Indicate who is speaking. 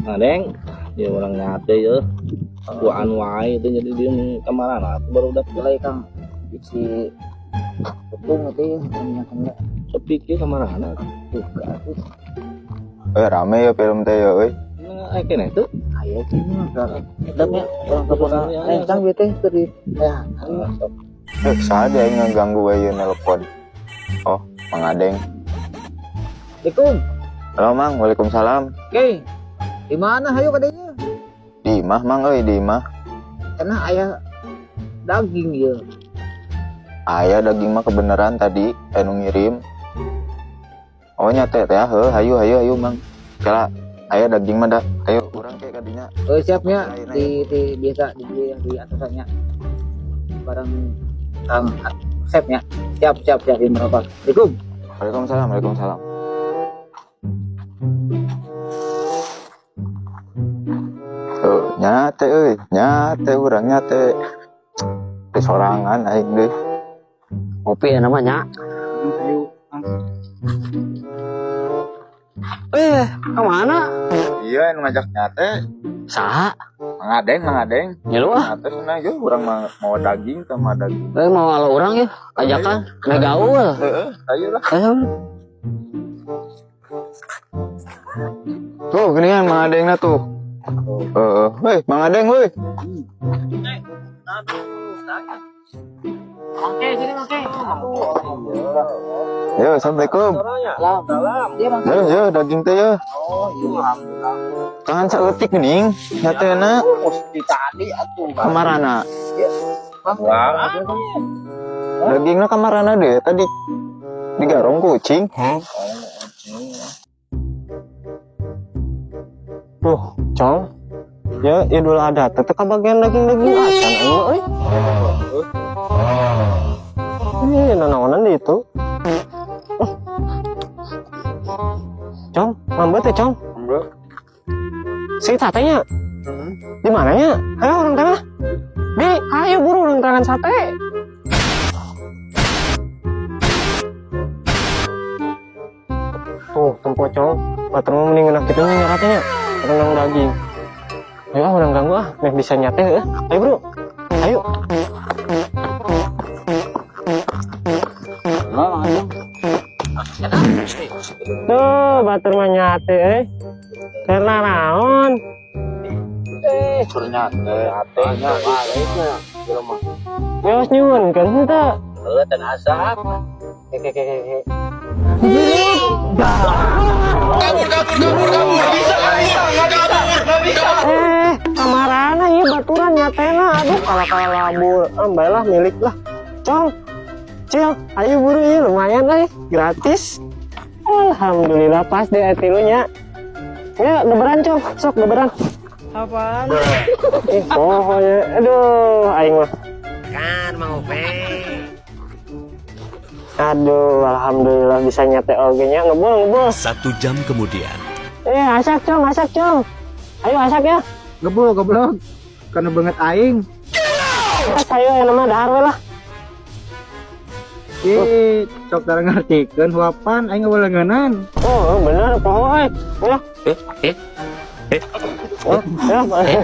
Speaker 1: Ngadeng, ya orang nyate ya. Kuan wae itu jadi dia kamarana atuh baru udah
Speaker 2: Mulai Kang isi tepung itu ya minyaknya
Speaker 1: sepi kieu kamarana.
Speaker 2: Tuh atuh.
Speaker 3: Eh, rame ya film teh ya euy.
Speaker 1: Nah, aya keneh tuh.
Speaker 2: Aya sih mah Kang. Edapnya orang kebun Kang bete teu di ya.
Speaker 3: Eh, saha aing ngeganggu we ieu nelpon. Oh, Mang Adeng.
Speaker 2: Assalamualaikum.
Speaker 3: Halo Mang, waalaikumsalam.
Speaker 2: Oke. Di mana hayu ka dieu?
Speaker 3: Di imah Mang euy, di imah.
Speaker 2: Karena aya daging ieu.
Speaker 3: Aya daging mah kebenaran tadi anu ngirim. Oh nya teh teh heuh, hayu hayu hayu Mang. Kela aya daging mah dah. Ayo urang ke kadinya.
Speaker 2: Oh, siapnya di biasa dibeli yang di atasannya. Barang Kang Sep-nya. Siap siap siap di berapa? Assalamualaikum.
Speaker 3: Waalaikumsalam, waalaikumsalam. Tuh, nyate euy, nyate urang nyate. Di sorangan aing deui.
Speaker 4: Kopi ya namanya.
Speaker 2: Ayo.
Speaker 4: Eh, kemana?
Speaker 3: Iya, anu ngajak nyate.
Speaker 4: Saha?
Speaker 3: Mang Adeng, Mang Adeng.
Speaker 4: Ngilu ah.
Speaker 3: Nyate sana ge urang mah mau daging sama daging.
Speaker 4: Eh, mau ala orang ya, ajakan. Meh gaul.
Speaker 3: Heeh, ayo lah.
Speaker 4: Ayo.
Speaker 3: Tuh, gini kan Mang Adengna tuh. Heeh, woi, Mang Adeng woi.
Speaker 2: Oke, sini oke.
Speaker 3: Yo, assalamualaikum.
Speaker 2: Salam. Dia Bang.
Speaker 3: Yo, yo, daging teh yo.
Speaker 2: Oh, iya.
Speaker 3: Tangan saeutik geuning, nyatena
Speaker 2: Mesti tadi atuh.
Speaker 3: kamarana.
Speaker 1: Wah,
Speaker 3: Dagingna kamarana deh tadi digarong kucing.
Speaker 5: Tuh, Cong. Ya Idul Adha teh teu kabagian daging-daging acan aing mah euy. Ih, nanaonan di itu. Oh. Cong, mambe teh, Cong. Si satenya. Di mananya? Ayo orang tangan. Di, ayo buru orang tangan sate. Tuh, tempo Cong. Batur mah mending ngeunah kitu nya nyaratnya. Rendang daging. Ayo ah, orang ganggu ah, meh bisa nyate heuh. Ayo bro. Ayo. Tuh, batur mah nyate euy. Karena naon?
Speaker 1: Suruh nyate, nyate nya baliknya.
Speaker 5: Geus nyuhunkeun henteu.
Speaker 1: Heuh, teu asak.
Speaker 5: Ke ke ke ke. Eh, kamarana ieu baturan nyatena. Aduh, kalah-kalah labur. Ah, bae lah milik lah. Cong. Cil, ayo buru ieu lumayan euy, gratis. Alhamdulillah pas deh tilunya. Ya, geberan Cong, sok geberan. Apaan? Ih, pokoknya, aduh, aing mah.
Speaker 4: Kan Mang Upe.
Speaker 5: Aduh, alhamdulillah bisa nyate oge nya ngebul ngebul.
Speaker 6: 1 jam kemudian.
Speaker 5: Eh, asak Cong, asak Cong. Ayo asak ya.
Speaker 2: Gebul goblok. Karena banget aing.
Speaker 5: Pas ayo yang nama dahar we lah.
Speaker 2: Ih, sok tara ngartikeun huapan aing ngawaleungenan.
Speaker 5: Oh, bener, poho euy. Ya. Oh, ya.